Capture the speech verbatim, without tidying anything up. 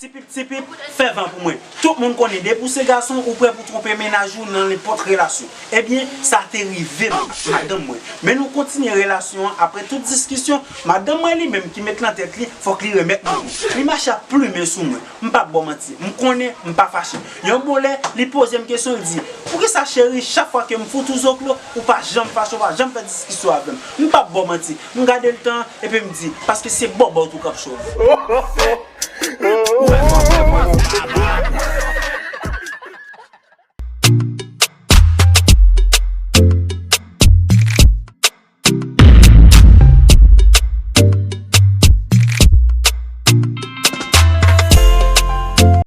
Tipip, tipip, fè van pou mwen. Tout moun konnen, depi w se gason, ou prè pou twonpe mennaj ou nan nenpòt relasyon. Ebyen, sa te rive m ak madanm mwen. Men nou kontinye relasyon an, apre tout diskisyon, madanm mwen li menm ki met nan tèt li, fòk li remèt mwen li. Li mache ap plimen sou mwen. M p ap ba w manti, m konnen m pa fache. Yon bon lè, li poze m kesyon, li di, "Poukisa cheri, chak fwa ke m fout ou zoklo, ou pa janm fache, ou pa janm fè diskisyon avè m?" M p ap ba w manti, m gade l tan, epi m di, "Paske se bòbòt ou k ap chòv."